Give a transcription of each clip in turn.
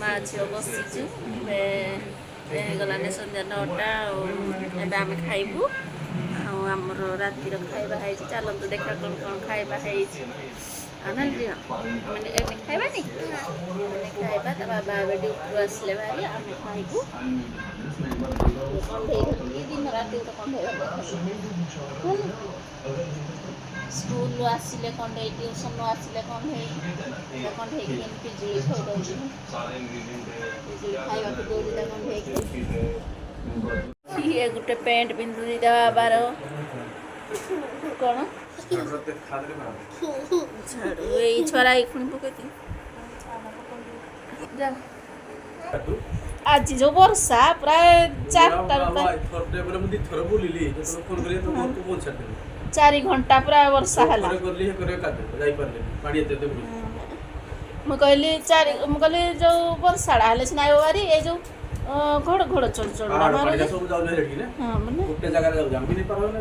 ମା ଝିଅ ବସିଛୁ। ଏବେ ହେଇଗଲାଣି ସନ୍ଧ୍ୟା 9ଟା ଆଉ ଏବେ ଆମେ ଖାଇବୁ। ଆଉ ଆମର ରାତିର ଖାଇବା ହେଇଛି। ଚାଲନ୍ତୁ ଦେଖିବା କ'ଣ କ'ଣ ଖାଇବା ହେଇଛି। ଆଉ ନା ଝିଅ, ଆମେ ଏବେ ଖାଇବାନି, ଆମେ ଖାଇବା। ତା ବାବା ଏବେ ଡ୍ୟୁଟିରୁ ଆସିଲେ ଭାରି, ଆମେ ଖାଇବୁ। କଣ୍ଢେଇ ଧରିକି ଦିନ ରାତି ଗୋଟେ କଣ୍ଢେଇ ଧରିକି, ସ୍କୁଲରୁ ଆସିଲେ କଣ୍ଢେଇ, ଟ୍ୟୁସନରୁ ଆସିଲେ କଣ୍ଢେଇ। ତା କଣ୍ଢେଇକି କେମିତି ପିଜୁଳି ଖୋଇ ଦଉଛି, ପିଜୁଳି ଖାଇବାକୁ ଦଉଛି ତା କଣ୍ଢେଇକି। ଇଏ ଗୋଟେ ପ୍ୟାଣ୍ଟ ପିନ୍ଧୁଛି ତା ବାବାର। କ'ଣ ଝାଡ଼ୁ ଏଇ ଛୁଆରା ଏଇ ଖୁଣି ପକେଇଛି ଯା। ଆଜି ଯୋଉ ବର୍ଷା ପ୍ରାୟ 4ଟାରୁ ପ୍ରାୟ ଥରଟେ ମୁଁ 2 ଥର ବୁଲିଲି। ଯେତେବେଳେ ଫୋନ କଲି ତ ଘରକୁ ପହଞ୍ଚାଦେଲି। 4 ଘଣ୍ଟା ପୁରା ବର୍ଷା ହେଲା। ଥରେ ଗଲି, ହେ କରି କାଦୁଅ, ଯାଇପାରିଲିନି, ପାଣି ଏତେ ଏତେ ବୁଲୁଛି। ମୁଁ କହିଲି ଯୋଉ ବର୍ଷାଟା ହେଲେ ସିନା ଆଇବ ଭାରି, ଏଇ ଯୋଉ ଘଡ଼ ଘଡ଼ ଚଡ଼ ଚଡ଼ ପାହାଡ଼ ପାଣିଟା ମାରୁଛି। ସବୁ ଯାଉଛି ସେଠିକି ନା। ହଁ, ମାନେ ଗୋଟେ ଜାଗାରେ ଯାଉଛି, ଆମେ ବି ନେଇପାରିବା ନା।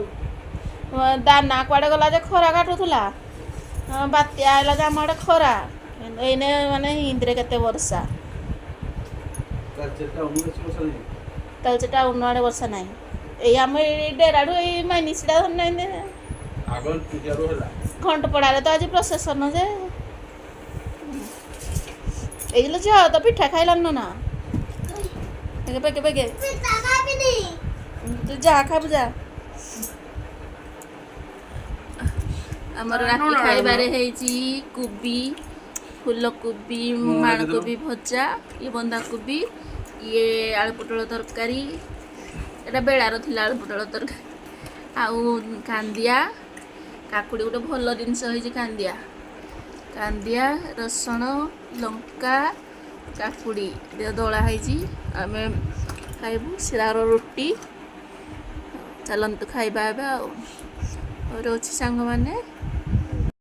ଦାନା କୁଆଡ଼େ ଗଲା ଯେ ଖରା କାଟୁଥିଲା। ହଁ, ବାତ୍ୟା ଆଇଲା ଯେ ଆମ ଆଡ଼େ ଖରା। ଏଇନେ ମାନେ ହିନ୍ଦରେ କେତେ ବର୍ଷା। ତାଳଚେର ଟାଉନ ବେଶୀ ବର୍ଷା ନାହିଁ। ତାହେଲେ ଟାଉନ ଆଡ଼େ ବର୍ଷା ନାହିଁ। ଏଇ ଆମ ଏଇ ଡେରାଡୁ, ଏଇ ମାଇନିସିଟା ଧରିନାହିଁ। ଆଗ ପୂଜାରୁ ହେଲା। ଘଣ୍ଟପଡ଼ାରେ ତ ଆଜି ପ୍ରସେସନ ଯେ। ଏଇ ଲୋ ଝିଅ, ତ ପିଠା ଖାଇଲାନି ନା? କେବେ କେବେ କେ ତୁ ଯା ଖାଇବୁ ଯା। ଆମର ରାତି ଖାଇବାରେ ହେଇଛି କୋବି, ଫୁଲକୋବି, ମାଣକୋବି ଭଜା, ଇଏ ବନ୍ଧାକୋବି, ଇଏ ଆଳୁ ପୋଟଳ ତରକାରୀ। ଏଇଟା ବେଳାର ଥିଲା ଆଳୁ ପୋଟଳ ତରକାରୀ। ଆଉ କାନ୍ଦିଆ କାକୁଡ଼ି, ଗୋଟେ ଭଲ ଜିନିଷ ହେଇଛି କାନ୍ଦିଆ। କାନ୍ଦିଆ, ରସୁଣ, ଲଙ୍କା, କାକୁଡ଼ି ଦଳା ହେଇଛି। ଆମେ ଖାଇବୁ ଶିରାର ରୁଟି। ଚାଲନ୍ତୁ ଖାଇବା ଏବେ। ଆଉ ରହୁଛି ସାଙ୍ଗମାନେ।